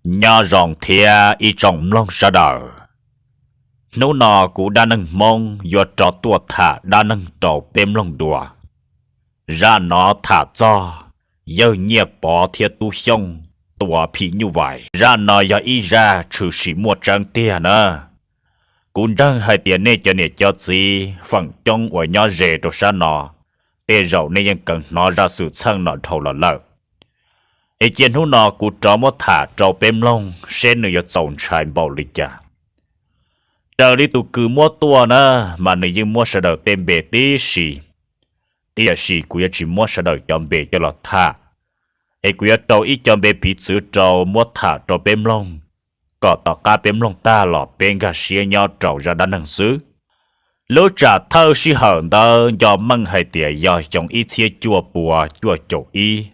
Nyob zoo thiab ib tsoom mloog sawv daws. Hnub no kuv dab neeg Hmoob yuav rov tuaj tham dab neeg rau peb mloog dua. Zaj no tham txog yawg Nyiaj Pov thiab Tub Xyooj tua phim nyuj vais. Zaj no yog ib zaj tshwm sim muaj tseeb tiag na. Kuv ntseeg hais tias nej cov niam cov txiv feem coob uas nyob ze rau sab no, tej zaum nej yeej kheev hnov zaj xwm txheej no dhau los lawm. Es cia hnub no kuv rov muab tham rau peb mloog seb nws yuav txaus ntshai npaum li cas. Raws li tus kws muab tuaj na, mas nws yeej muab sawv daws tej npe tib si, tiam sis kuv yuav tsis muab sawv daws cov npe coj los tham, es kuv yuav rau ib co npe piv txwv rau muab tham rau peb mloog, kom tom qab peb mloog tag los peb nkag siab nyob rau zaj dab neeg xwb. Lub tsam thawj sij hawm ntawd nco meej hais tias yog xyoo ib txhiab cuaj pua cuaj caum ib,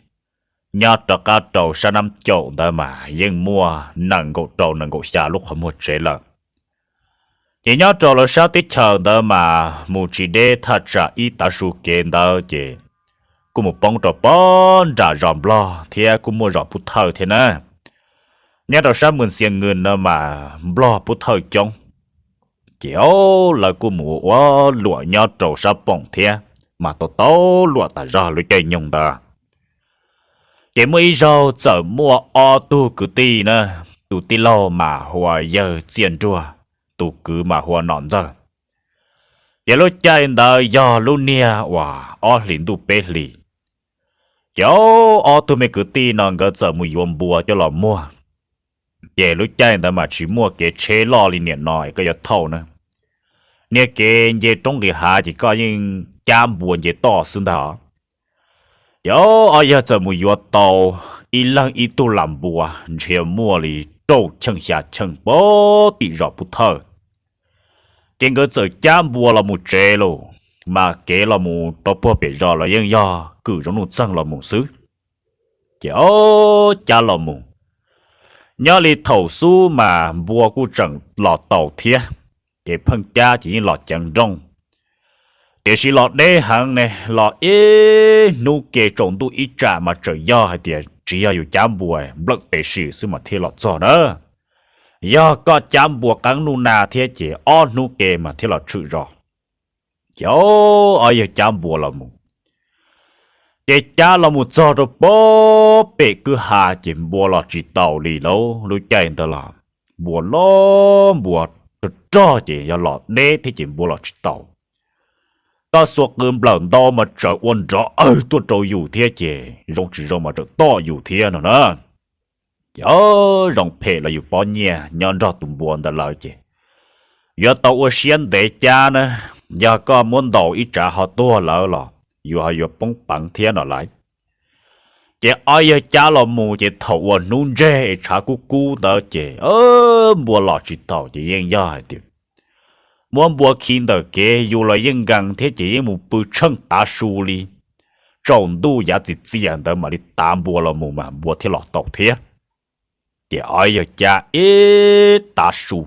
nyob rov qab rau sab Nab Caum ntawd mas yeej muaj nees nkaum rau nees nkaum xya lub qhov muag tsev lawm. Ces nyob rau lawv sab teb chaws ntawd mas mus tsis deb thaj tsam ib tav su kev ntawd ces kuj mus poob rau pob nram zos Nplog thiab kuj muaj zos Pub Thawj thiab na. Nyob rau sab Mws Xias Nws no mas Nplog Pub Thawj coob. Ces lawv kuj mus ua luam nyob rau sab Poom thiab, mas tau tau luam tas zog lub caij nyoog ntawd. Ces muaj ib zaug txawm muaj ob tug kwv tij na, tus tij laug mas hu ua Yawg Txiaj Nruag, tus kwv mas hu ua Nom Ntxawg. Ces lub caij ntawd yog lub niag uas ob hlis ntuj peb hlis. Ces ob tug me kwv tij no nkawd txawm mus yuav npua coj los muag. Ces lub caij ntawd mas tsis muaj kev tsheb loj li niaj no es koj yuav thauj na. Niag kev nce roob nqis hav ces koj yeej cab npua nce toj xwb ntag. Ces ob yawg txawm mus yuav tau ib leeg ib tug lam npua ntshiav muaj li rau cheej xya cheej puag tim zos Pub Thawj. Ces nkawd txawm cab npua los mus tsev lauj, mas kev los mus rau puag pem zos los yeej yog kwm zoo nuj txeeg los mus xwb. Ces ob cab los mus, nyob li thaum xub mas npua kuj tseem los taus thiab, ces pheej cab ces yeej los ceev nrooj. Tiam sis los deb heev ne, los ib hnub ke tsaus ntuj ib tsam mas tseem yog hais tias tsis yog yus cab npua, nplawm tes sim xwb mas thiaj los txog na. Yog koj cab npua qeeb nuj na thiab ces ob hnub ke mas thiaj los tshwm zos. Ces ob yawg cab npua los mus, ces cab los mus txog rau puag pem kwj ha ces npua los tsis taus li lauj. Lub caij ntawd los npua loj npua rog rog ces yog los deb thiab ces npua los tsis taus. Koj xuas qws nplawm ntau mas tsawm ua nrov awg tuaj rau yus thiab ces zoo tsis zoo mas tsawm tom yus thiab no na. Ces zoo phem los yus pob nyiaj nyob nrog tus npua ntawd lawm ces yuav tau ua siab ntev cab na. Yog koj muab ntaus ib tsav ho tuag lawm los yus ho yuav poob peev thiab no lauj. Ces ob yawg cab los mus ces thaum uas hnub ntseg es tshav kub kub ntawd ces npua los tsis taus ces yeej yog hais tias muab npua khi ntawm kev yus los yeej nkees thiab ces yeej mus pw tsheej tav su li. Tsaus ntuj yav txias txias ntawd mam li tav npua los mus mas npua thiaj los taus thiab. Ces ob yawg cab ib tav su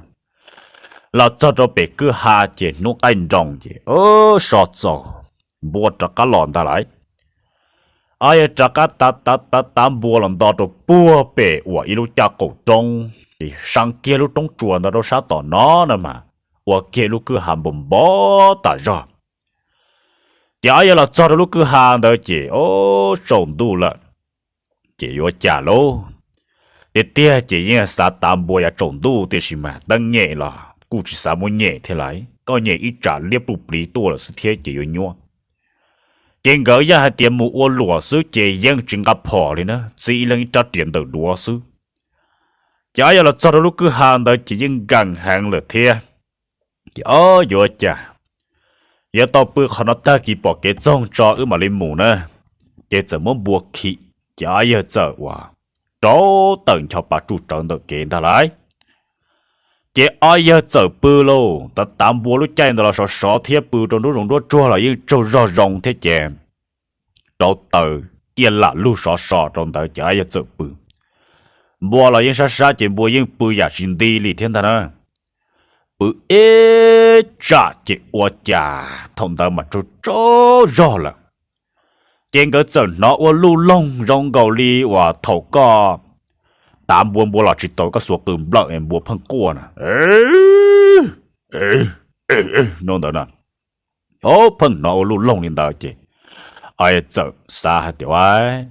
los txog rau pem kwj ha ces hnub qaij nroos ces so txaus, npua rov qab los ntag lauj. Ob yawg rov qab tav tav tav tav npua los nto rau puag pem uas ib lub caj qaum roob ces seev kiag lub roob tsuas ntawd rau sab tom no na mas ua kiag lub kwj ha npau npau tas zog. Ces ob yawg los txog rau lub kwj ha ntawd ces o, tsaus ntuj lawm, ces yuav cas lauj? Tiag tiag ces yeej xav tav npua yav tsaus ntuj tiam sis mas teeb nyem los kuj tsis xav muab nyem thiab lauj, koj nyem ib tsam liab pluj pliv tuaj lawm xwb thiab ces yuav nyuaj. Ces nkawd yog hais tias mus ua luam xwb ces yeej tsis nqa phom li na, txib ib leeg ib rab riam ntawm duav xwb. Ces ob yawg los txog rau lub kwj ha ntawd ces yeej nkees heev lawm thiab. Ces o, yuav cas, yuav tau pw qhov no tag kis pom kev txoog tso wb mam li mus na. Ces txawm muab npua khi, ces ob yawg txawm uas rau tawm ncho pa tsuj tsawv ntawm kev ntag lauj. Ces ob yawg txawm pw lauj, tav tav npua lub caij ntawd los sov sov thiab pw rau nruab zoov nruab tsuag los yeej tsaug zog zoo thiab ces rau taws ciaj lam lug sov so rau ntawd ces ob yawg txawm pw. Npua los yeej sab sab ces npua yeej pw yam tsis nti li thiab ntag na. Pw ib tsam ces ua cas thaum ntawd mas tsaug tsaug zog lawm. Ces nkawd txawm hnov ua luj loog zoo nkaus li uas thaum koj tav npua, npua los tsis tau, koj xuas qws nplawm es npua pheej quaj na, no ntawd na. Pheej hnov ua luj loog li ntawd ces txawm xav hais tias,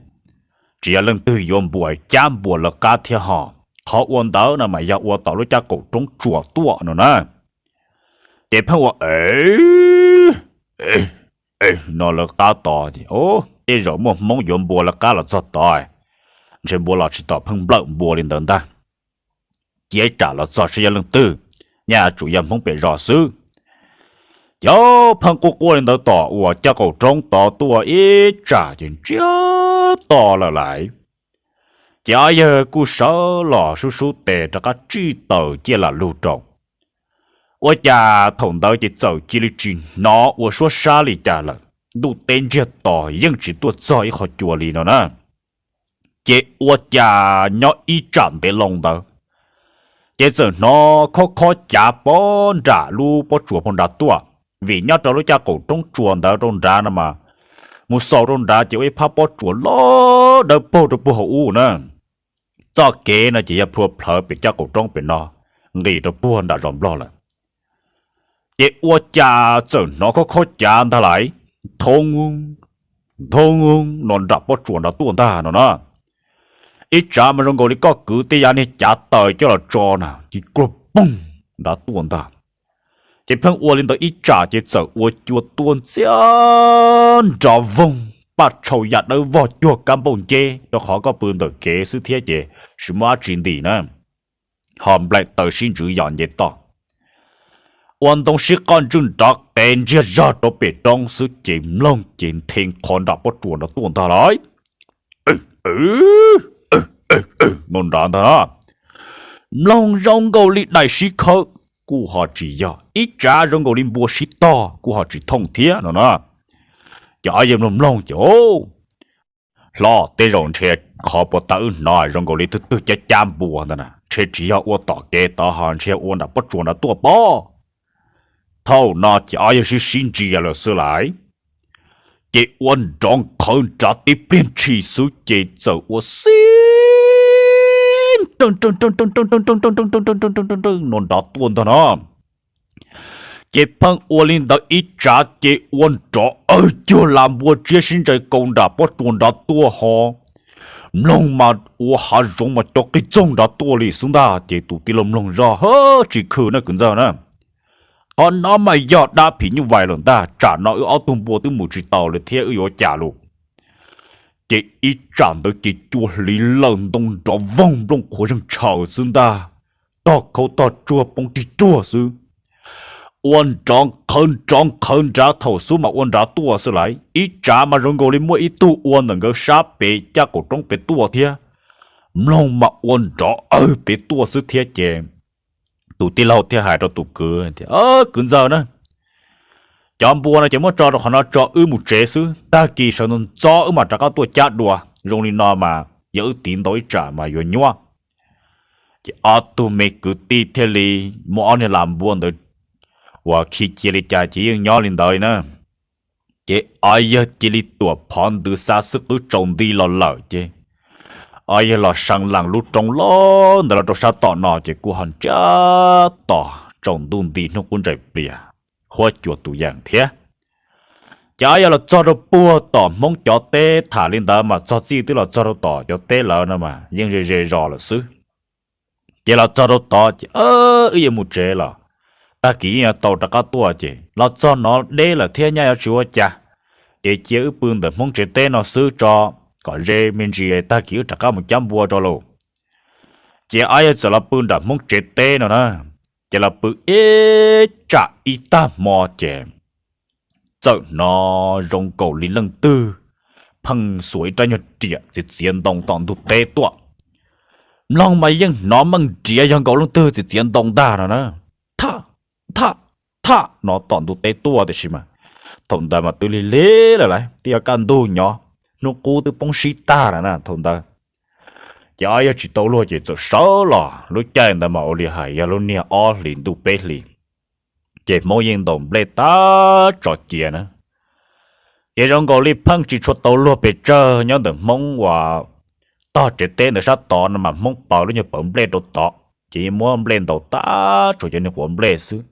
tsis yog leej twg yuav npua, cab npua lawv qab thiab ho. Qhov ua ntawd no mas yog ua tom lub caj qaum roob tsuas tuaj no na. Ces pheej ua e no lawv qab tod ces, tej zaum muaj Hmoob yuav npua lawv qab los txog tod, ntshe npua los tsis tau, pheej nplawm npua li ntawd ntag. Cia ib tsam los txog saib yog leej twg, nyaj yuav tsum yog Hmoob pem zos xwb. Ces pheej quaj quaj li ntawd tom uas caj qaum roob tod tuaj ib tsam ces ntsiag to lawm lais. Ces ob yawg kuj sawv los sub sub tes rov qab tsij taws ciaj lam lug rau. Ua cas thaum ntawd ces txawm cia li tsis hnov ua suab sab li cas lawm, ntuj teb ntsiag to yeej tsis tuaj txog ib qho cua li no na. Ces ua cas nyob ib tsam ntev loo ntawd, ces txawm hnov khob khob cav pob nram lub pob tsuas phau nrad tuaj, vim nyob rau lub caj qaum roob tsuas ntawd rau nrad no mas mus xaus rau nrad ces ua ib phab pob tsuas loj dawb paug rau puag hauv ub na. Txoj kev no ces yog plhuav plhawv pem caj qaum roob pem no, nqis rau puag nram zos Nplog lawm. Ces ua cas txawm hnov khob khob cav ntag lais, thoob thoob no nram pob tsuas nrad tuaj ntag no na. Ib tsam mas zoo nkaus li koj kwv tej yav niag cav taws coj los tso na, ci kluag poog nrad tuaj ntag. Ces pheej ua li ntawd ib tsam ces txawm ua cua tuaj ntxiag nrov voog, paj tshau ya dawb vog cuag kab npauj nceb, rau qhov koj pw ntawm kev xwb thiab ces tsis muaj dab tsi ntim na, ho nplaim taws sib ntswv yos nce toj. Ua ntoo sib qoj ntswj nrov qees ntsiag zog rau pem roob xwb ces mloog ces nthe qhov nram pob tsuas nrad tuaj ntag lais. No nrad ntag na. Mloog zoo nkaus li daim sib khawb kuj ho tsis yog, ib tsam zoo nkaus li npua sib tog kuj ho tsis thooj thiab no na. Ces ob yawg mloog mloog ces, hlob, tej zaum ntshe qhov puag ta wb hnov zoo nkaus li twg twg cab cab npua ntag na, ntshe tsis yog ua tom kev tod ho ntshe yog ua nram pob tsuas nrad tuaj pob. Thaum no ces ob yawg sib sib ntsia lawm xwb lais. Ces ua nrov nqhawv nrad tib pliag ntshis xwb ces txawm ua xib no nrov tuaj ntag no. Ces pheej ua li ntawd ib tsam ces ua nrov awg cuag las npua tsiab sib ntsais kaus nram pob tsuas nrad tuaj ho. Mloog mas ua hav zoov mas cov qig txoog nrad tuaj li xwb ntag. Ces tus tij laug mloog zoj, hab, tsis khw na kwv ntxawg na. Qhov no mas yog dab phim nyuj vais lawm ntag, tsam no wb ob tug npua twb mus tsis tau lawm thiab wb yuav ua cas lauj? Ces ib tsam ntawd ces cua hliv lawm ntoo nrov voog nplooj qhuav zeeg tshaws xwb ntag, tog khau tog tsuag poob rig ruag xwb. Ua nrov nqhawv nrov nqhawv nrad thaum xub mas ua nrad tuaj xwb lais, ib tsam mas zoo nkaus li muaj ib tug ua ntawm nkawd sab pem caj qaum roob pem tuaj thiab. Mloog mas ua nrov awg pem tuaj xwb thiab ces tus tij laug thiaj hais rau tus kwv tias, kwv ntxawg na, cov npua no ces muab tso rau qhov no tso, wb mus tsev xwb, tag kis sawv ntxov ntxov wb mam rov qab tuaj cab dua. Zoo li no mas yog wb tiv ntau ib tsam mas yuav nyuaj. Ces ob tug me kwv tij thiaj li muab ob niag las npua ntawd uas khi cia li cas ces yeej nyob li ntawd li na. Ces ob yawg cia li tuam phov ntws xa xwb qwb tsaus nti los lawm ces ob yawg los seev lees lub roob loj ntawd los rau sab tom no ces kuj ho ntsiag to, tsaus ntuj nti hnub qub ntsais plias, huab cua tus yees thiab. Ces ob yawg los txog rau puag tom Hmoob cov teb, tham li ntawd mas txog txij twb los txog rau tom cov teb lawm no mas yeej ze ze zos lawm xwb. Ces los txog rau tod ces, wb yuav mus tsev los, tag kis yeej yuav tau rov qab tuaj, ces los txog no deb lawm thiab nyaj yuav tsis ua cas, ces cia wb pw ntawm Hmoob tsev teb no xwb tso, kom ze me ntsis tag kis wb rov qab mus cab npua tso lauj. Ces ob yawg txawm los pw nram Hmoob tsev teb no na. Ces los pw ib tsam ib tag hmo ces txawm hnov zoo nkaus li leej twg pheej xuas ib rab nyuag riam txiav txiav ntoo tom ntug teb tuaj. Mloog mas yeej hnov meej nriav yog nkaus leej twg txiav txiav ntoo ntag no na. Thaj, thaj, thaj no tom ntug teb tuaj, tiam sis mas thaum ntawd mas twb lig lig lawm lauj, twb yuav kaj ntug nyob, hnub qub twb poob sib tag lawm na thaum ntawd. Ces ob yawg tsis tau luag ces txawm sawv los, lub caij ntawd mas ua li hais yog lub niag ob hlis ntuj peb hlis, ces Hmoob yeej ntaus nplej tag tso cia na. Ces zoo nkaus li pheej tsis tshua tau luag pes tsawg nyob ntawm Hmoob uas tog tsev teb ntawd sab tod no mas Hmoob paws lub nyuag pawv nplej rau tod, ces yeej muab nplej ntaus tag tsuas cov niag quav nplej xwb.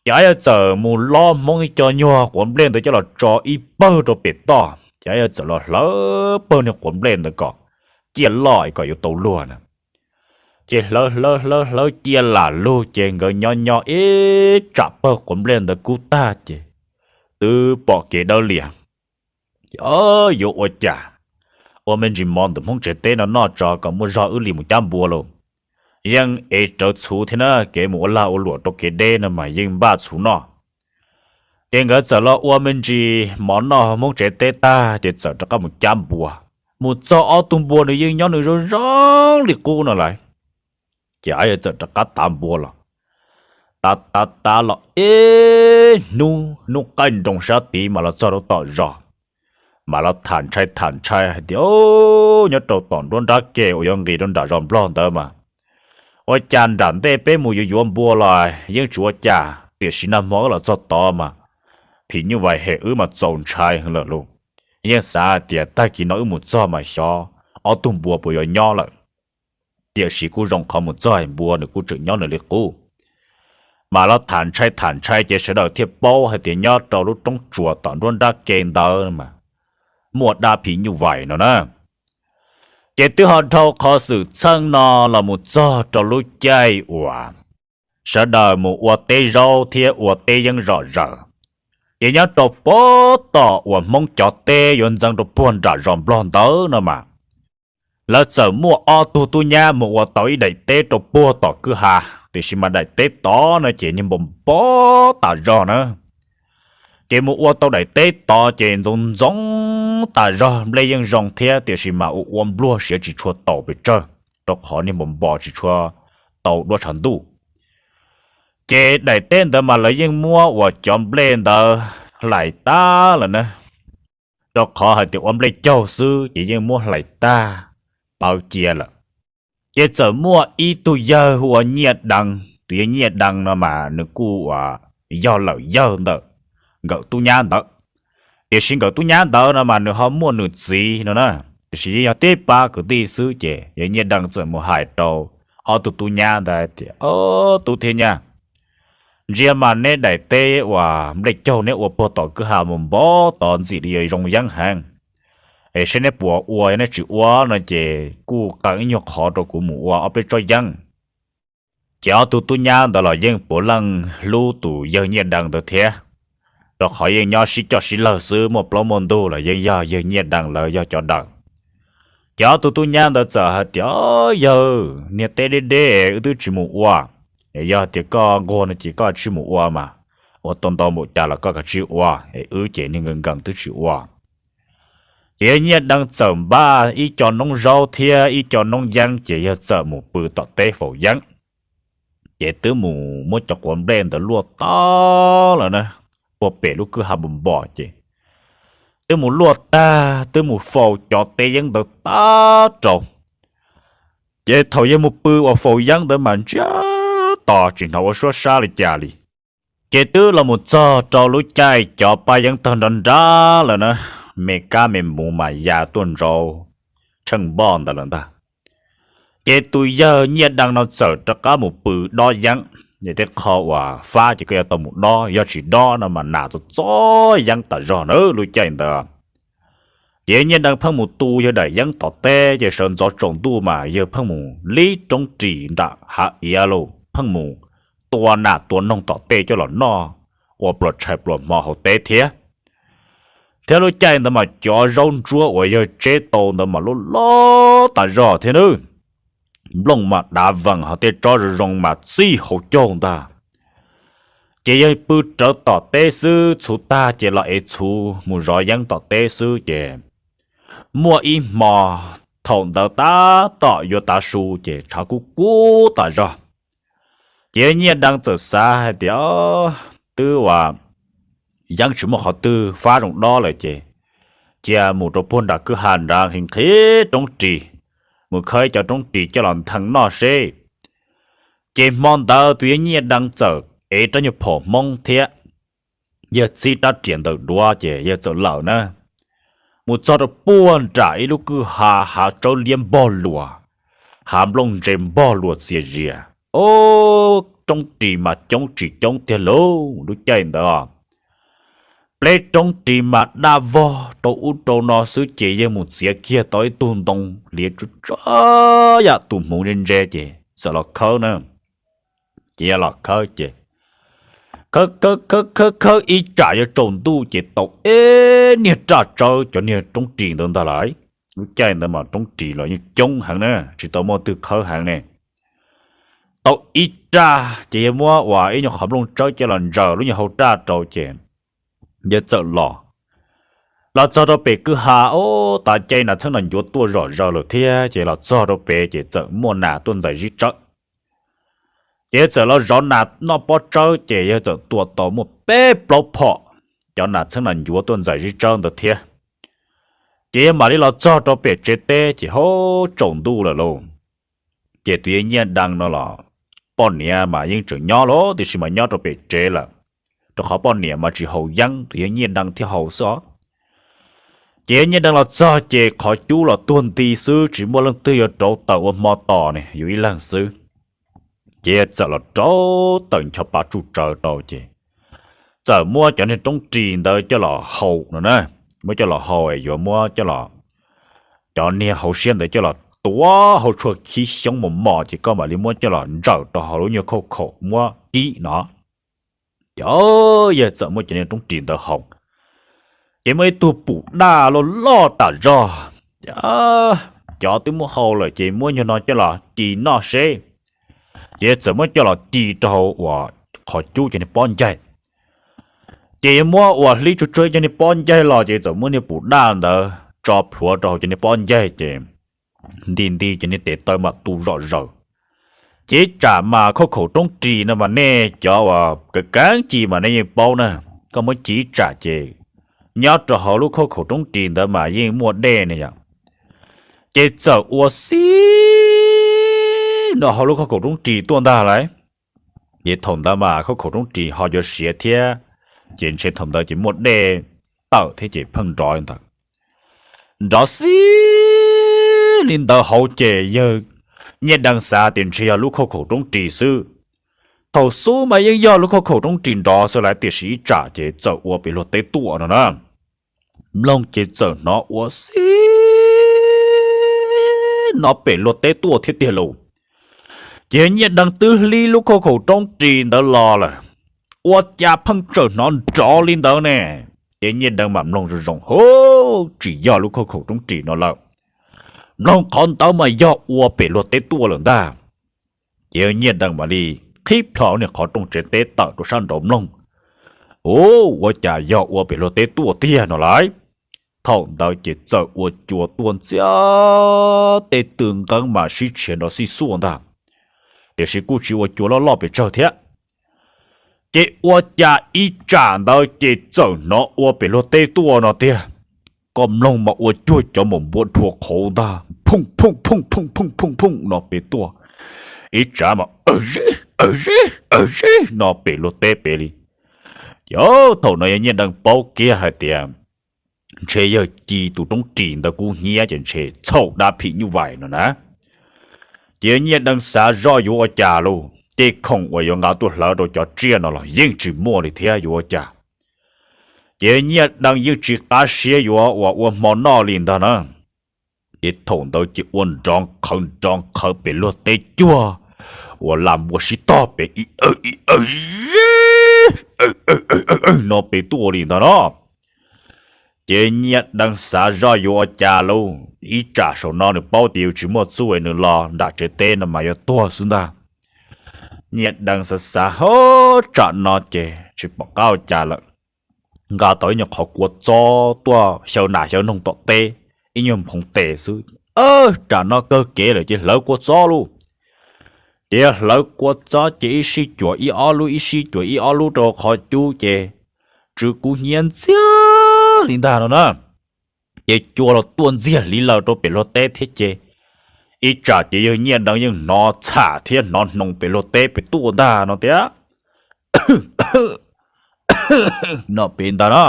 Ces Ab Yawg txawm mus lob Hmoob ib co nyuag quav nplej ntawd coj los tso ib pawg rau pem toj, ces Ab Yawg txawm los hlawv pawg niag quav nplej ntawd kom ciaj loj kom yuav tau luag na. Ces hlawv hlawv hlawv hlawv ciaj lam lug ces nkawd nyob nyob ib tsam pawg quav nplej ntawd kub tag ces twb pom kev dawb lias. Ces yuav ua cas, ua me ntsis mov ntawm Hmoob tsev teb no noj tso kom muaj zog wb li mus cab npua lauj. Yeej ev rawv txhuv thiab na, kev mus ua lag ua luam rau kev deb no mas yeej npaj txhuv noj. Ces nkawd txawm los ua me ntsis mov noj Hmoob tsev teb tag ces txawm rov qab mus cab npua. Mus txog ob tug npua nws yeej nyob nws zoo zoo li qub no lawm. Ces Ab Yawg txawm rov qab tav npua los. Tav tav tav los ib hnub, hnub qaij nroos sab tid mas los txog rau tom zos, mas los tham ntshai tham ntshai hais tias, nyob rau tom nruab nrab ke uas yuav nqis rau nram zos Nplog ntawd mas ua cas nram ntej peb mus yuav yuav npua los yeej tsis ua cas, tiam sis nag hmo wb los txog tod mas phim nyuj vais hem wb mas txaus ntshai heev lawm lauj. Yeej xav hais tias tag kis no wb mus txog mas xyov ob tug npua puas yuav nyob lawm. Tiam sis kuj zoo qhov mus txog npua nws kuj tseem nyob nws li qub. Mas los tham ntshai tham ntshai ces sawv daws thiaj paub hais tias nyob rau lub roob tsuas tom nruab nrab ke ntawd mas muaj dab phim nyuj vais no na. Ces twb ho dhau qhov xwm txheej no los mus txog rau lub caij uas sawv daws mus ua teb zaub thiab ua teb yeeb zom zaws. Ces nyob rau puag tom uas Hmoob cov teb yuav ntxeev rau puag nram zos Nplog ntawd no mas, lawv txawm muaj ob tug tub nyab mus ua tau ib daim teb rau puag tom kwj ha, tiam sis mas daim teb tod no ces niag npau npau tas zog na. Ces mus ua tau daim teb tod ces ntxoov ntxoov tas zog, nplej yeej zoo thiab tiam sis mas ua ua npluag siav tsis tshua taus pes tsawg, rau qhov niag npau npau tsis tshua tau duab tshav ntuj. Ces daim teb ntawd mas lawv yeej muab uas cov nplej ntawd hlais tag lawm na, rau qhov hais tias ua nplej caug xwb ces yeej muab hlais tag pawv cia lawm. Ces txawm muaj ib tug yawg hu ua Nyiaj Dee, tus yawg Nyiaj Dee no mas nws kuj uas yog lawm yawg ntawm nkawm tub nyab ntawd. Tiam sis nkawm tub nyab ntawd no mas nws ho muaj nws txiv no na, tiam sis yeej yog tib pab kwv tij xwb. Ces yawg Nyiaj Dee txawm mus hais rau ob tug tub nyab ntawd tias, Ob tub thiab nyab, ntsia mas neb daim teb uas nplej caug neb ua puag tom kwj ha mus npau tod ntxim li yuav zoo yeeb heev. Es saib neb puas ua, yog neb tsis ua no ces kuj qee ib nyuag qhov rau kuv mus ua ob peb tsob yeeb. Ces ob tug tub nyab ntawd los yeej puav leej hlub tus yawg Nyiaj Dee ntawd thiab, rau qhov yeej nyob sib coj sib lawg xwb, muaj plaub muaj ntug los yeej yog yawg Nyiaj Dee lawv yog cov daws. Ces ob tug tub nyab ntawd txawm hais tias, Yawg, niag teb deb deb wb twb tsis mus ua. Yog tias koj nquag no ces koj tsij mus ua mas, ua tau ntau npaum cas los koj kav tsij ua, es wb ces niag nkees nkees twb tsis ua. Ces yawg Nyiaj Dee txawm npaj ib co noob zaub thiab ib co noob yeeb ces yawg txawm mus pw tom teb faus yeeb. Ces twb mus muab cov quav nplej ntawd luaj tag lawm na, puag pem lub kwj ha npau npos ces twb mus luaj tag, twb mus faus cov teb yeeb ntawd tag rau. Ces thaum yawg mus pw uas faus yeeb ntawd mas ntsiag to tsis hnov ua suab sab li cas li. Ces twb los mus txog rau lub caij cov paj yeeb tawg nrab nrab lawm na, me kab me muv mas ya tuaj ntsauv tsheej npoj ntawd lawm ntag. Ces tus yawg Nyiaj Dee no txawm rov qab mus pw dob yeeb, ces tej qho uas fab ces koj yuav tau mus dob, yog tsis dob no mas nas txob txob yeeb tas zog na lub caij ntawd. Ces yawg Nyiaj Dee pheej mus tu yawg daim yeeb tom teb, ces sawv ntxov tsaus ntuj mas yawg pheej mus lib roob ris nram hav iav lauj, pheej mus tua nas tua noog tom tej coj los noj ua pluas tshais pluas hmo hauv teb thiab. Thiab lub caij ntawd mas cov zaub ntsuab uas yawg tseb tau ntawd mas loj loj tas zog thiab nawb. Nplooj mas dav vees ho tej tsob zoo zoo mas txij hauv caug ntag. Ces yawg pw rawv tom teb xwb, txhuv tag ces los ev txhuv mus zov yeeb tom teb xwb ces muaj ib hmo thaum ntawd tab tom yuav tav su ces tshav kub kub tas zog. Ces yawg Nyiaj Dee txawm xav hais tias, Twb uas yeeb tsis muaj qhov twg fab zoo dob lawm ces cia mus rau puag nram kwj ha nrad nqhis nqhis roob ris, mus khawb cov roob ris coj los nthe noj seb. Ces hmo ntawd tus yawg Nyiaj Dee txawm ev rab nyuag phom Hmoob thiab yawg txib rab riam ntawm duav ces yawg txawm lawm na. mus txog rau puag nram ib lub kwj ha, hav tsawb liab npog luas, hav nplooj ntse npog luas txias zias. Ob, roob ris mas coob tsis coob tiag lauj lub caij ntawd. Pleb roob ris mas daj vog rau ub rau no xwb ces yeej mus txiav kiag tau ib tug ntoo liav tsuj tsuav yam tus hmuv ntse ntse ces txawm los khawb na. Ces yog los khawb ces khawb khawb khawb khawb ib tsam yuav tsaus ntuj ces tau ib niag raj tsawb cov niag roob ris ntawd ntag lauj. Lub caij ntawd mas roob ris los yeej coob heev na, tsis tau muaj twg khawb heev ne. Tau ib raj ces yog muab uas ib nyuag qhov nplooj tsawb coj los ntsaws lub nyuag hau raj rau ces yawg txawm los. Los txog rau pem kwj ha, ob, tav caij nas txheeb nas ncuav tuaj zom zaws lawm thiab ces los txog rau pem ces txawm muaj nas tuaj ntxais zib tsawb. Ces yawg txawm los zov nas noj pob tsawb ces yawg txawm tua tau muaj peb plaub phom cov nas txheeb nas ncuav tuaj ntxais zib tsawb ntawd thiab. Ces yawg mam li los txog rau pem tsev teb ces hauv tsaus ntuj lawm lauj. Ces tus yawg Nyiaj Dee no los poj niam mas yeej tseem nyob lauj, tiam sis mas nyob rau pem tsev lawm, rau qhov poj niam mas tsis haus yeeb, tus yawg Nyiaj Dee thiaj haus xwb os. Ces yawg Nyiaj Dee los txog ces qhov cub los tuag nti xwb, tsis muaj leej twg yuav rauv taws ua hmo tos ne, yus ib leeg xwb. Ces yawg txawm los rauv taws ncho pa tsuj tsawv rau ces txawm muab cov niag roob ris ntawd coj los hau no na. Muab coj los hau es yuav muab coj los, cov niag hauv siab ntawd coj los tuav hauv tshuaj khib xyoob mos mos ces koj mam li muab coj los ntsawm rau hauv lub nyuag khauj khaum muab kib no. Ces yawg txawm muab cov niag roob ris ntawd hau. Ces muaj ib tug pum daj loj loj tas zog, cov twb muab hau lawm ces muab nyuag no coj los ci noj seb. Ces yawg txawm muab coj los ci rau hauv uas qhov cub cov niag pob ncaig. Ces yawg muab uas hlib tsuag tsuag cov niag pob ncaig los ces txawm muab niag pum daj ntawd tso plhuav rau hauv cov niag pob ncaig ces nti nti cov niag tes taw mam tu zom zaws. Ces ib tsam mas khauj khaum roob ris no mas nej cov uas kav keeb ci mas nej yeej paub na, koj muab ci ib tsam ces nyob rau hauv lub khauj khaum roob ris ntawd mas yeej muaj dej ne yom. Ces txawm ua xib no hauv lub khauj khaum roob ris tuaj ntag lauj. Ces thaum ntawd mas khauj khaum roob ris ho yuav siav thiab, ces ntshe thaum ntawd ces muaj dej tawm thiab ces pheej nrov li ntawd. Nrov xib li ntawd hauv ces yawg Nyiaj Dee xav tias ntshe yog lub khauj khaum roob ris xwb. Thaum xub mas yeej yog lub khauj khaum roob ris nrov xwb lauj, tiam sis ib tsam ces txawm ua pem luag teb tuaj no na. Mloog ces txawm hnov ua xib no pem luag teb tuaj thiab tiag lauj. Ces Nyiaj Dee twb hlib lub khauj khaum roob ris ntawd los lawm, ua cas pheej tseem hnov nrov li ntawd ne. Ces Nyiaj Dee mam mloog zoo zoo, hu, tsis yog lub khauj khaum roob ris no lawm. Mloog qhov ntawd mas yog ua pem luag teb tuaj lawm ntag. Ces Nyiaj Dee mam li qhib plho niag qhov rooj tsev teb tawm rau sab nraud mloog. Ub, ua cas yog ua pem luag teb tuaj tiag no lauj. Thaum ntawd ces txawm ua cua tuaj ntxiag, tej tw nqeeb mas sib tshiav nrov xij xuaj ntag, tiam sis kuj tsis ua cua loj loj pes tsawg thiab. Ces ua cas ib tsam ntawd ces txawm hnov ua pem luag teb tuaj no tiag. Koj mloog mas ua cuag cov maum npua dhua qhauv ntag, phooj phooj phooj phooj phooj phooj phooj no pem tuaj. Ib tsam mas aw zib aw zib aw zib no pem luag teb pem li. Ces thaum no yawg Nyiaj Dee paub kiag hais tias ntshe yawg ci tus roob ris ntawd kub hnyiab ces ntshe txhaum dab phim nyuj vais no na. Ces Nyiaj Dee xav zoj yuav ua cas lauj, ces khoom uas yuav nqa tuaj hlawv rau cov tsiaj no los yeej tsis muaj li thiab yuav ua cas. Ces Nyiaj Dee yeej tsis qab siab yuav uas ua hmo noj li ntag na. Ces thaum ntawd ces ua nrov qhawv nrov qhawv pem luag teb cuag uas lam npua sib tog pem i aw i aw no pem tuaj li ntag no. Ces Nyiaj Dee xav zoj yuav ua cas lauj, ib tsam saum no nws paub tias yus tsis muaj txuj es nws los nram tsev teb no mas yuav tuag xwb ntag. Nyiaj Dee xav xav ho tsam no ces tsis pom qab ua cas lawm, nqa tau ib nyuag qhov kua txob tuaj xyaw nas xyaw noog tom teb, ib nyuag nphoov tes xwb. Tsam no kawg kev lawm ces hlawv kua txob lauj. Ces hlawv kua txob ces ib sij cuam ib ob lub ib sij cuam ib ob lub rau qhov cub ces tsw kub hnyiab ntxiag li ntag no na. Ces cua los tuaj ntxiag hliv laws rau pem luag teb thiab ces ib tsam ces yawg Nyiaj Dee yeej hnov txham thiab hnov hnoos pem luag teb pem tuaj ntag no tiag. No pem ntag na.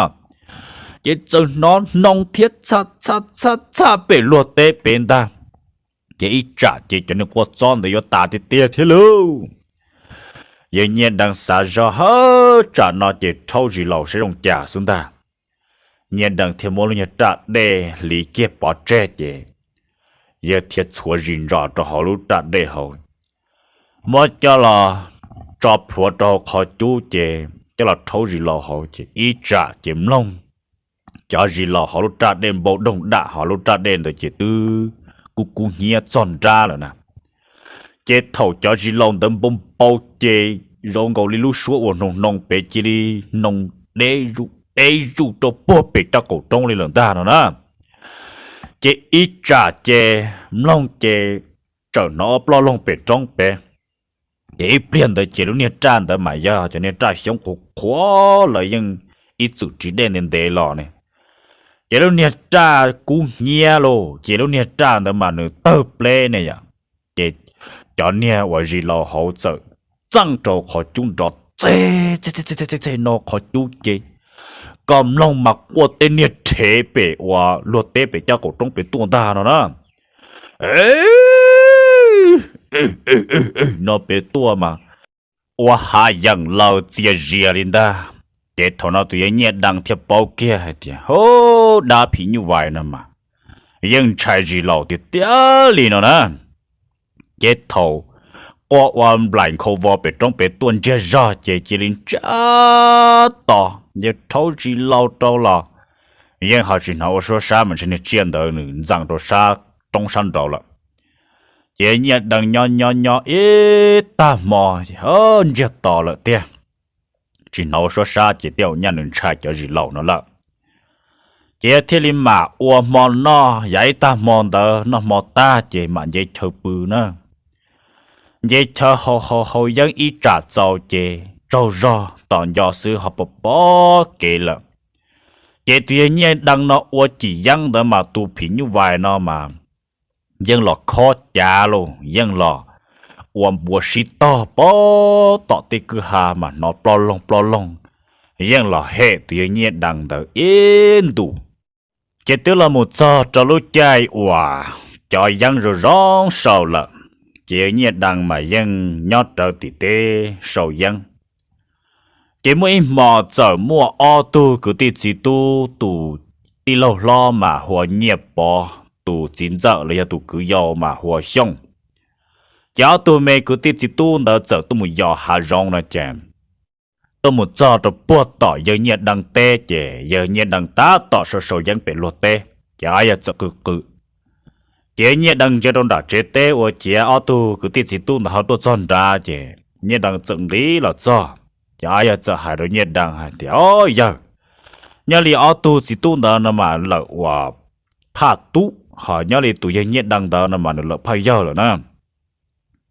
ces txawm hnov hnoo thiab txhaj txhaj txhaj txhaj pem luag teb pem ntag. Ces ib tsam ces cov niag quaj txob ntawd yuav tas tiag tiag thiab lauj. Yawg Nyiaj Dee xav zog hab tsam no ces rhaub zis laus saib zoo cas xwb ntag. Nyiaj Dee thiaj muab lub niag raj dej hliv kiag pov tseg ces yawg thiaj txhuav zis ntsos rau hauv lub raj dej hauv, muab coj los tso plhuav rau hauv qhov cub ces coj los rhaub zis laus hauv ces ib tsam ces mloog cov zis laus hauv lub raj dej npau doog dam hauv lub raj dej ntawd ces twb kub kub hnyiab txog nrab lawm na. Ces thaum cov zis laus ntawd npau npau ces zoo nkaus li lub suab uas hnoo hnoo pem cia li hnoo deb zuj deb zuj rau puag pem caj qaum roob li lawm ntag no na. Ces ib tsam ces mloog ces txawm hnov ob ploj loog pem roob pem. Ces ib pliag ntawd ces lub niag raj ntawd mas yog cov niag raj xyoob qhuav qhuav lawv yeej ib txwm ris dej ntev ntev los ne. Ces lub niag raj kub hnyiab lauj, ces lub niag raj ntawd mas nws tawg pleb ne yom. Ces cov niag uas zis laus hauv txawm txeej rau qhov cub nrov txeg txeg txeg no qhov cub ces kom mloog mas quaj tej niag rhev pem uas luag teb pem caj qaum roob pem tuaj ntag no na. No pem tuaj mas ua hav yeem laws txias zias li ntag. Ces thaum no tus yawg Nyiaj Dee thiaj paub kiag hais tias, hub, dab phim nyuj vais no mas yeej ntshai zis laus tiag tiag li no na. Ces thaum quaj ua nplaim nkhaus vos pem roob pem tuaj ntsiag zog ces cia li ntsiag to, yawg rhaub zis laus rau los yeej ho tsis hnov ua suab sab mas ntshe niag tsiaj ntawd nws ntxeev rau sab roob sab nraud lawm. Ces Nyiaj Dee nyob nyob nyob ib tag hmo, ntsiag to lawm tiag, tsis hnov ua suab sab ces tej zaum nyaj nws ntshai cov zis laus no lawm. Ces yawg thiaj li mam ua hmo noj, yav ib tag hmo ntawd noj hmo tag ces mam nce chaw pw na. Nce chaw haus haus haus yeeb ib tsam txaus ces tsaug zog tom nco xwb ho pom pom kev lawm. Ces tus yawg Nyiaj Dee no ua cim yeeb ntawd mas tus phim nyuj vais no mas yeej los khob cav lauj, yeej los ua npua sib tog pem tom tej kwj ha mas hnov ploj loog ploj loog, yeej los hem tus yawg Nyiaj Dee ntawd ib ntus. Ces twb los mus txog rau lub caij uas cov yeeb zoo zoo sau lawm, ces yawg Nyiaj Dee mas yeej nyob rawv tim teb sau yeeb. Ces muaj ib hmos txawm muaj ob tug kwv tij txiv tub, tus tij laug hlob mas hu ua Nyiaj Pov, tus txiv ntxawm los yog tus kwv yau mas hu ua Xyooj. Ces ob tug me kwv tij txiv tub ntawd txawm tuaj mus yos hav zoov no ces tuaj mus txog rau puag tom yawg Nyiaj Dee teb ces yawg Nyiaj Dee tab tom sau sau yeeb pem luag teb, ces ob yawg txawm qw qw. Ces Nyiaj Dee ntsia rau nram tsev teb ua ciav ob tug kwv tij txiv tub ntawd ho tuaj txog nrad ces Nyiaj Dee txawm nqis los txog. Ces ob yawg txawm hais rau Nyiaj Dee hais tias, o yawg, nyob li ob tug txiv tub ntawd no mas lawm uas phaj tub, ho nyob li tus yawg Nyiaj Dee ntawd no mas nws lawm phaj yawg lawm na.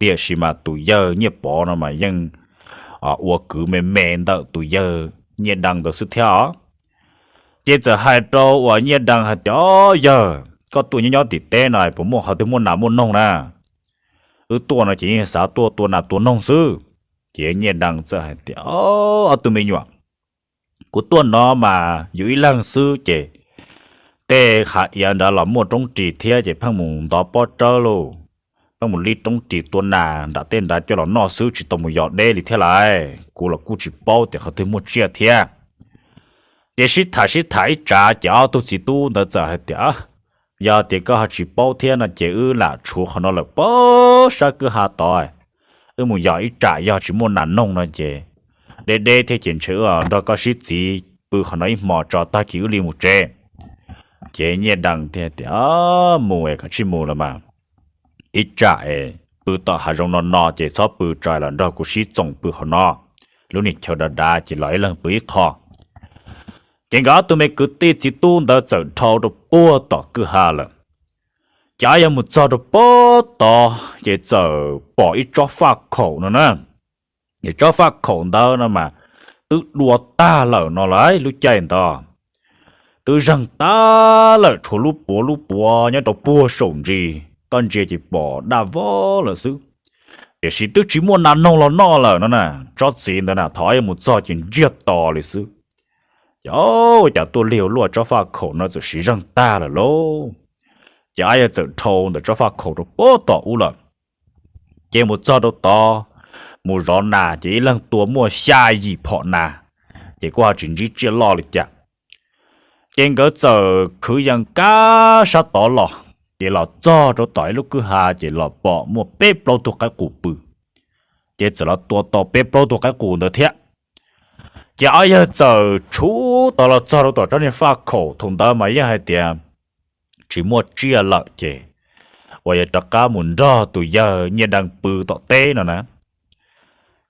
Tiam sis mas tus yawg Nyiaj Pov no mas yeej ua kwv me me ntawm tus yawg Nyiaj Dee ntawd xwb thiab os. Ces txawm hais rau uas Nyiaj Dee hais tias, o yawg, koj tuaj nyob nyob tim teb no puas muaj qhov twg muaj nas muaj noog na? Wb tuaj no ces yeej xav tuaj tua nas tua noog xwb. Ces Nyiaj Dee txawm hais tias, o, ob tug me nyuam, kuv tuaj no mas yus ib leeg xwb ces tej hav iav nrad los muaj roob ris thiab ces pheej mus ntov pob tsawb lauj, pheej mus lib roob ris tua nas nram tej nrad coj los noj xwb, tsis tau mus yos deb li thiab lais. Kuv los kuj tsis paub tias qhov twg muaj tsiaj thiab. Ces sib tham sib tham ib tsam ces ob tug txiv tub ntawd txawm hais tias, yog tias koj ho tsis paub thiab no ces wb lam tshuav qhov no lawm pem sab kwj ha tod, wb mus yos ib tsam yog tsis muaj nas noog no ces deb deb thiab ces ntshe wb nrog koj sib txiv pw qhov no ib hmos tso tag kis wb li mus tsev. Ces Nyiaj Dee thiaj tias, mus es kom tsij mus los mas, ib tsam es pw tom hav zoov no no ces txhob pw tso los nrog kuv sib txoos pw qhov no. Lub niag chaw dav dav ces los ib leeg pw ib qho. Ces nkawd ob tug me kwv tij txiv tub ntawd txawm dhau rau puag tom kwj ha lawm. Ces yog mus txog rau puag tod ces txawm pom ib tsob faj khaum no na. Ces tsob faj khaum ntawd no mas twb dua tag lawm no lauj, lub caij ntawd twb zeeg tag lawm, tshuav lub puav lub puav nyob rau puag saum ntsis, koj ntsia ces pom daj vog lawm xwb. Tiam sis twb tsis muaj nas noog los noj lawm no na. Tsob txiv ntawd na thaum yog mus txog ces ntsiag to li xwb. Ces ua cas tuaj lig ua luaj tsob faj khaum no txawm siv zeeg tag lawm lauj. Ces ob yawg txawm dhau ntawm tsob faj khaum rau pem tom ub lawm. Ces mus txog rau tod, mus zov nas ces ib leeg tua muaj xya yim phom nas, ces kuj ho tsis ntsib tsiaj loj li cas. Ces nkawd txawm khwv yees kab sab tod los, ces los txog rau tom ib lub kwj ha ces los pom muaj peb plaub tug qaib qus pw. Ces txawm los tua tau peb plaub tug qaib qus ntawd thiab. Ces ob yawg txawm tshuv tau los txog rau tom tsob niag faj khaum, thaum ntawd mas yeej hais tias tsis muaj tsiaj lawm ces uas yog rov qab mus nrog tus yawg Nyiaj Deej pw tom teb no na.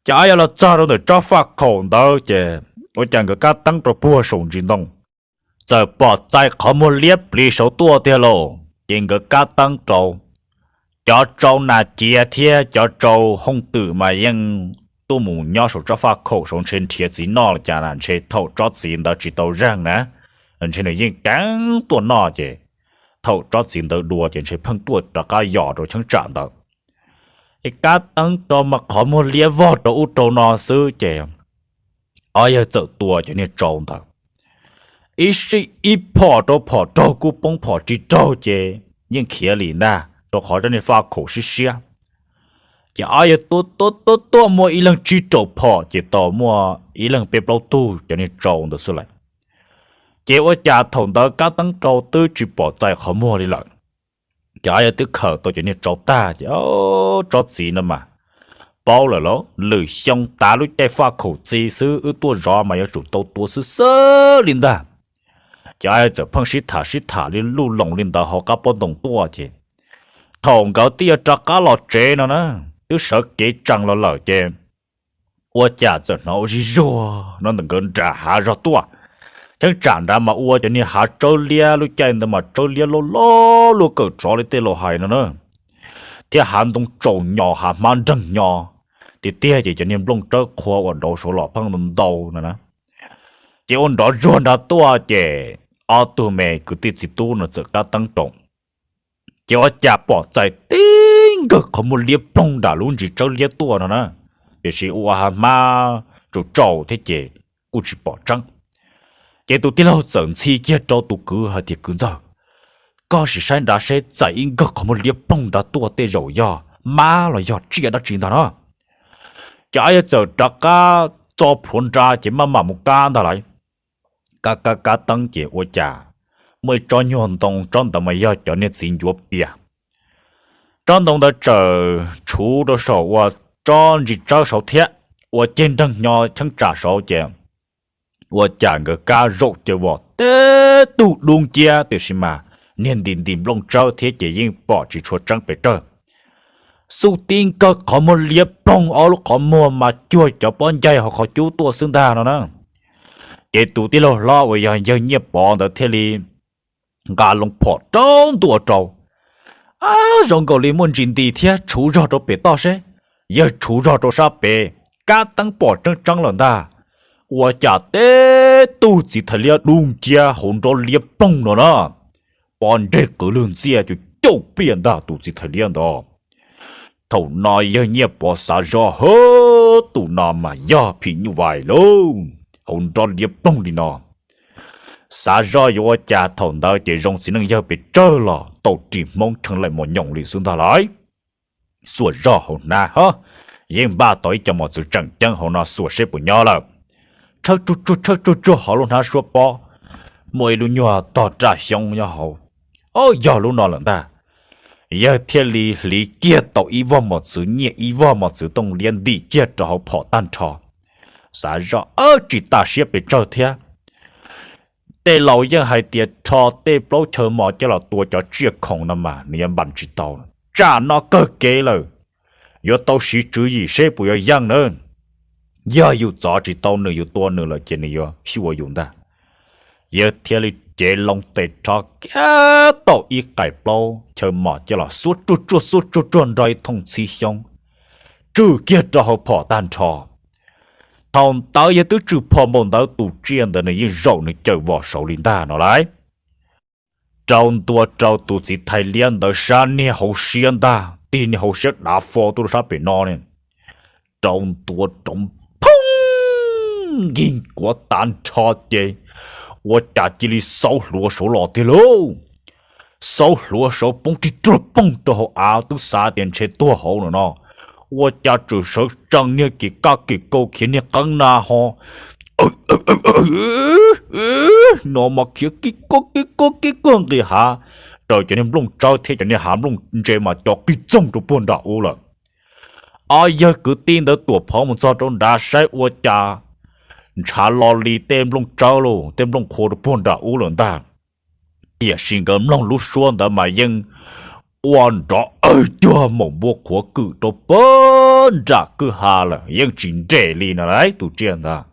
Ces ob yawg los txog rau ntawm tsob faj khaum ntawd ces ua cas nkawd kab teeb rau puag saum ntsis ntoo, txawm pom txais qhov muag liab plis saud tuaj tiag lauj. Ces nkawd kab teeb rau, cov tsau nas ciav thiab cov tsau hooj twm mas yeej tuaj mus nyob saum tsob faj khaum saud ntshe nrhiav txiv noj los cas na, ntshe thaum tsob txiv ntawd tsis tau zeeg na, ntshe nws yeej keev tuaj noj ces thaum tsob txiv ntawd dua ces ntshe pheej tuaj rov qab yos rau cheeb tsam ntawd. Es kab teeb rau mas qhov muag liab vog rau ub rau no xwb ces ob yawg txawm tua cov niag tsau ntawd ib sij ib phom rau, phom raug kuj poob, phom tsis raug ces yeej khiav li ntag, rau qhov tsob niag faj khaum siab siab. Ces ob yawg tua tua tua tua muaj ib leeg tsib rau phom ces tau muaj ib leeg peb plaub tug cov niag tsau ntawd xwb lawm. Ces ua cas thaum ntawd kab teeb rau twb tsis pom txais qhov muag li lawm. Ces ob yawg twb khawm tau cov niag tsau tag ces tsob txiv no mas paub lawm lauj, lwm xyoo tav lub caij faj khaum txi xwb wb tuaj zov mas yuav tsum tau tua xwb xwb li ntag. Ces ob yawg txawm pheej sib tham sib tham li luj loos li ntawd hauv qab pob ntoo tuaj ces thaum nkawd twb yuav rov qab los tsev no na, twb sawv kev tsees los lawm ces ua cas txawm hnov ua zig zuag no ntawm nkawd nram hav zog tuaj. Cheeb tsam nrad mas ua cov niag hav tsawb liab, lub caij ntawd mas tsawb liab loj loj luaj kawm tsov li tej laus hais no na, thiab hav ntoo tsaus nyos hav hmab nreeg nyo, tiag tiag ces cov niag nplooj tsawb qhua uas dauv saud los pheej ntau ntau no na. Ces ua nrov zuag nrad tuaj ces ob tug me kwv tij txiv tub no txawm kab teeb rau. Ces ua cas pom txais tib nkawg qhov muag liab ploog nram lub ntsis tsawb liab tuaj no na, tiam sis ua hav hmab tsaus tsaus thiab ces kuj tsis pom tseeb. Ces tus tij laug txawm ntxhi kiag rau tus kwv hais tias, Kwv ntxawg, koj sim saib nrad seb txais ib nkawg qhov muag liab ploog nrad tuaj tej zaum yog mab los yog tsiaj dab tsi ntag no. Ces ob yawg txawm rov qab txo plhuav nra ces maj mam mus kab ntag lauj. Kab kab kab teeb ces ua cas muaj ib tsob nyuag ntoo, tsob ntawd mas yog cov niag txiv ncuav pias. Tsob ntoo ntawd txawm tshuv rau saum uas tsob ntsis tsawb saud thiab, ua ceg nreeg nyo cheeb tsam saud ces ua cas nkawd kab zaum ces vos teb tug dub nciab, tiam sis mas niag nti nti nplooj tsawb thiab ces yeej pom tsis tshua tseeb pes tsawg. Xub tib nkawg qhov muag liab ploog, ob lub qhov muag mas cuag cov pob ncaig hauv qhov cub tuaj xwb ntag no na. Ces tus tij laug hlob uas yog yawg Nyiaj Pov ntawd thiaj li nqa loo phom rau ntua rau. Ab, zoo nkaus li muaj ntsis nti thiab, tshuv zog rau pem toj seb. Yawg tshuv zog rau sab pem, kab teeb pom tseeb tseeb lawm ntag. Ua cas teb tug txiv thais liab dub nciab hauv nrob liab ploog no na, pob ntseg qwv lwg ntxiaj cuag cauj pliaj ntag tus txiv thais liab ntawd. Thaum no yawg Nyiaj Pov xav zoj, Hwb, tus no mas yog phim nyuj vais lauj, hauv nrob liab ploog li no. Xav zoj yuav ua cas, thaum ntawd ces zoo txiv neej yawg pes tsawg los tau ris Hmoob cheeb laim mos nyoos li xwb ntag lauj. Xuas zog hauv hnab, hov, yeej npaj tau ib co mos txwv tseem ceeb hauv no, xuas seb puas nyob lawm. Tshawb tsuag tsuag tshawb tsuag tsuag hauv lub hnab suab pob, muaj ib lub nyuag tog raj xyoob nyob hauv. Ob, yog lub no lawm ntag. Yawg thiaj li hliv kiag tau ib vog mos txwv nyiaj, ib vog mos txwv tooj liab ntim kiag rau hauv phom tag nrho. Xav zoj, Ab, tsis tas siab pes tsawg thiab. Tej laus yeej hais tias rho tej plaub chaw mos coj los tua cov tsiaj khoom no mas nws yuav npas tsis tau. Tsam no kawg kev lawm, yuav tau siv tswv yim seb puas yuav yeej na. Yog yus txov tsis tau nws, yus tua nws lawm ces nws yuav xyuas yus ntag. Yawg thiaj li cev loo tes rho kiag tau ib qais plaub chaw mos coj los xuab tsuag tsuag xuab tsuag tsuag nrog ib thooj txhib xyoob, tswm kiag rau hauv phom tag nrho. Thaum ntawd yawg twb tswm phom npaum ntawd, tus tsiaj ntawd nws yeej zaum nws cawm vos saud li ntag no lauj. Rau ntua rau tus txiv thais liab ntawd sab niag hauv siab ntag, tig niag hauv siab dav fo tuaj rau sab pem no ne. Rau ntua rau phoob, nkig kuav tag nrho ces ua cas cia li xauv hluav saud los tiag lauj. Xauv hluav saud poob rig ruag poog rau hauv av, twb xav tias ntshe tuag hauv no no, ua cas tseem sawv tsees niag kis kaj kis kau khiav niag qeeb na ho no mas khiav kib kub kib kub kib kub nqis hav, raws cov niag nplooj tsawb thiab cov niag hav nplooj ntse mas co qig txoog rau puag nram ub lawm. Ob yawg kwv tij ntawd tuam phov mus txog rau nrad saib ua cas ntshav lo li tej nplooj tsawb lauj, tej nplooj qhuav rau puag nram ub lawm ntag. Tiam sis nkawd mloog lub suab ntawd mas yeej ua nrov awg cuag maum npua qhuav kwm rau puag nram kwj ha lawm, yeej tsis nres li no lauj tus tsiaj ntawd.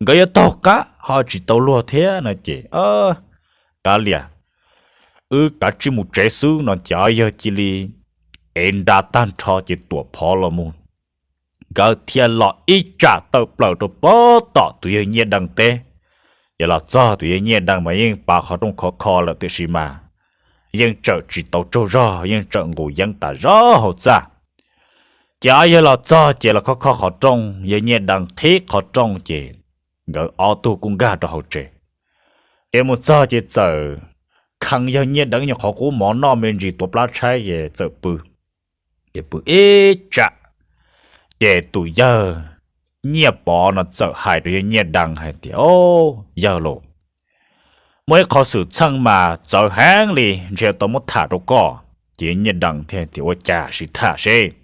Nkawd yuav taug qab ho tsis tau luag thiab no ces kav liam, wb kav tsij mus tsev xwb no ces ob yawg cia li ev nra tag nrho ces tuam phov los mus. Nkawd thiaj los ib tsam tawm plaws rau puag tom tus yawg Nyiaj Dee teb. Ces los txog tus yawg Nyiaj Dee mas yeej pav qhov rooj khov kho lawm tiam sis mas yeej tsawm tsis tau tsaug zog, yeej tsawm nqus yeeb tas zog hauv txaj. Ces ob yawg los txog ces los khob khob qhov rooj, yawg Nyiaj Dee qhib qhov rooj ces nkawd ob tug kuj nkag rau hauv tsev. Ces mus txog ces txawm khee yawg Nyiaj Dee nyuag qhov qub mov noj me ntsis tuav plab tshaib ces txawm pw. Ces pw ib tsam ces tus yawg Nyiaj Pov no txawm hais rau yawg Nyiaj Dee hais tias, Au, yawg lauj, muaj ib qho xwm txheej mas txawv heev li ntshe tau muab tham rau koj. Ces yawg Nyiaj Dee thiaj tias, Ua cas sim tham seb.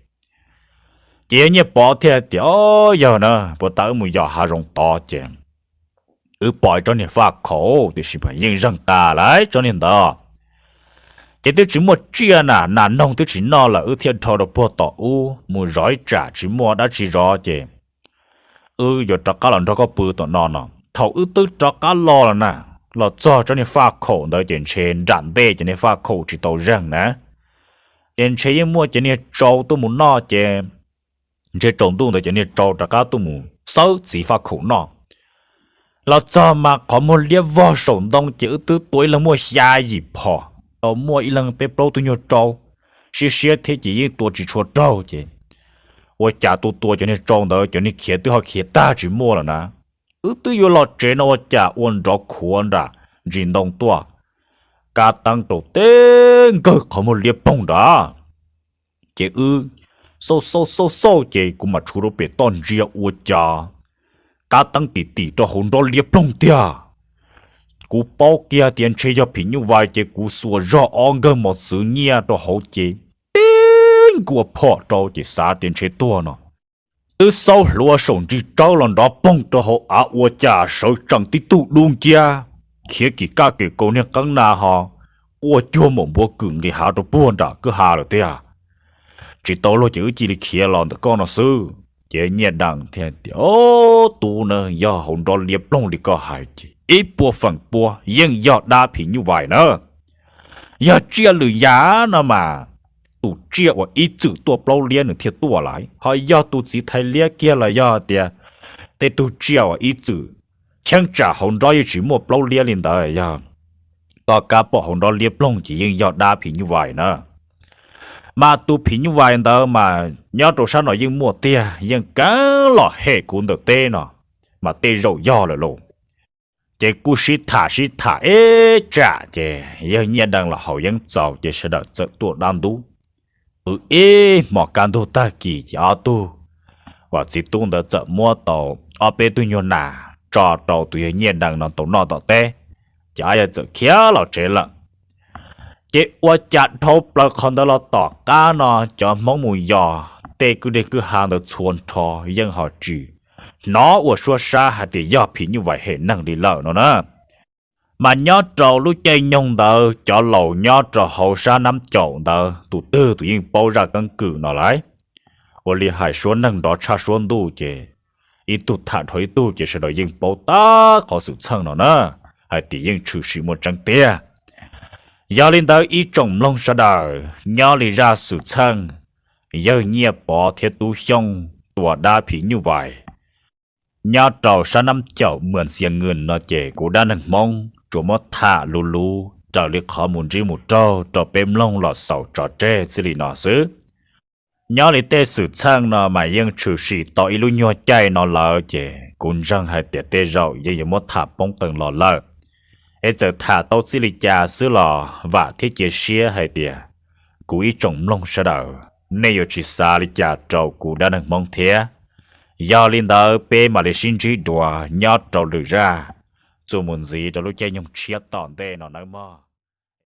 Ces yawg Nyiaj Pov thiaj tias, Au, yawg na, puag ta wb mus yos hav zoov tod ces wb pom ib tsob niag faj khaum tiam sis mas yeej zeeg tas lawm tsob niag ntawd. Ces twb tsis muaj tsiaj na, nas noog twb tsis noj lawm wb thiaj dhau rau puag tom ub mus zov ib tsam tsis muaj dab tsi zov ces wb yuav rov qab los nrog koj pw tom no no. Thaum wb twb rov qab los lawm na, los txog tsob niag faj khaum ntawd ces ntshe nram ntej cov niag faj khaum tsis tau zeeg na, ces ntshe yeej muaj cov niag tsau tuaj mus noj ces ntshe tsaus ntuj ntawd cov niag tsau rov qab tuaj mus xawb txiv faj khaum noj. Los txog mas qhov muag liab vog saum ntoo ces wb twb tua ib leeg muaj xya yim phom, tau muaj ib leeg peb plaub tug nyuag tsau, siab siab thiab ces yeej tua tsis tshua raug ces ua cas tua tua cov niag tsau ntawd cov niag khiav twb ho khiav tag tsis muaj lawm na. Wb twb yuav los tsev no ua cas ua nrov khuav nram ntsis ntoo tuaj, kab teeb rau teb nkawg qhov muag liab ploog nrad. Ces wb xauj xauj xauj xauj ces kuv mam tshuv rau pem toj ntsia ua cas kab teeb tim tim rau hauv nrov liab ploog tiag. Kuv paub kiag tias ntshe yog phim nyuj vais ces kuv xuas zog ob nkawg mos txwv nyiaj rau hauv ces tib nkaus phom rau ces xav tias ntshe tuag no. Twb xauv hluav saum ntsis tsawb los nrov poog rau hauv av ua cas sawv tsees tib tug dub nciab khiav kis kaj kis kaus niag qeeb na ho quaj cuag maum npua kwm nqis hav rau puag nram kwj ha lawm tiag. Tsis tau luag ces wb cia li khiav los ntawm koj no xwb. Ces Nyiaj Dee thiaj tias, Au, tub na, yog hauv nrov liab ploog li koj hais ces ib puas feem pua yeej yog dab phim nyuj vais na. Yog tsiaj lwm yam no mas tus tsiaj uas ib txwm tuaj plaub liab nws thiaj tuaj lawm, ho yog tus txiv thais liab kiag los yog tias tej tug tsiaj uas ib txwm cheeb tsam hauv nrov yeej tsis muaj plaub liab li ntawd, yog koj kab pom hauv nrov liab ploog ces yeej yog dab phim nyuj vais na. Mas tus phim nyuj vais ntawd mas nyob rau sab no yeej muaj tiag, yeej keeb los hem kuv ntawm teb no, mas tej zaum yog lawm lauj. Ces kuj sib tham sib tham ib tsam ces yawg Nyiaj Dee los haus yeeb txaus ces sawv daws txawm tuaj dab ntub. Pw ib hmos kaj ntug tag kis ces ob tug uas txiv tub ntawd txawm muab tau ob peb tug nyuag nas tso rau tus yawg Nyiaj Dee no tau noj tom teb, ces ob yawg txawm khiav los tsev lawm. Ces ua cas dhau plaws qhov ntawd los tom qab no cov Hmoob mus yos tej kwj deg kwj ha ntawd txhua nrho yeej ho tsis hnov ua suab sab hais tias yog phim nyuj vais hem neeg li lawm no na. Mas nyob rau lub caij nyoog ntawd cov laus nyob rau hauv sab Nab Caum ntawd tus twg tus yeej paub zaj keeb kwm no lawm. Ua li hais suab neeg nrov tshaj suab ntuj ces ib tug tham dhau ib tug ces sawv daws yeej paub tab qhov xwm txheej no na, hais tias yeej tshwm sim muaj tseeb tiag. Yog li ntawd ib tsoom mloog sawv daws, nyob li zaj xwm txheej yawg Nyiaj Pov thiab Tub Xyooj tua dab phim nyuj vais nyob rau sab Nab Caum Mws Xias Nws no ces kuv Dab Neeg Hmoob tsuas muab tham luv luv raws li qhov mus ntsib mus raug rau peb mloog los xaus tso tseg txij li no xwb. Nyob li tej xwm txheej no mas yeej tshwm sim tau ib lub nyuag caij no lawm ces Kuv ntseeg hais tias tej zaum yeej yuav muab tham poob qees los lawm. Es txawm tham tau txij li cas xwb los vam thiab cia siab hais tias kuv ib tsoom mloog sawv daws, nej yuav tsis xav li cas rau kuv dab neeg Hmoob thiab. Yog li ntawd peb mam li sib ntsib dua nyob rau lwm zaj txuas mus ntxiv rau lub caij nyoog tshiab tom ntej no nawb mog.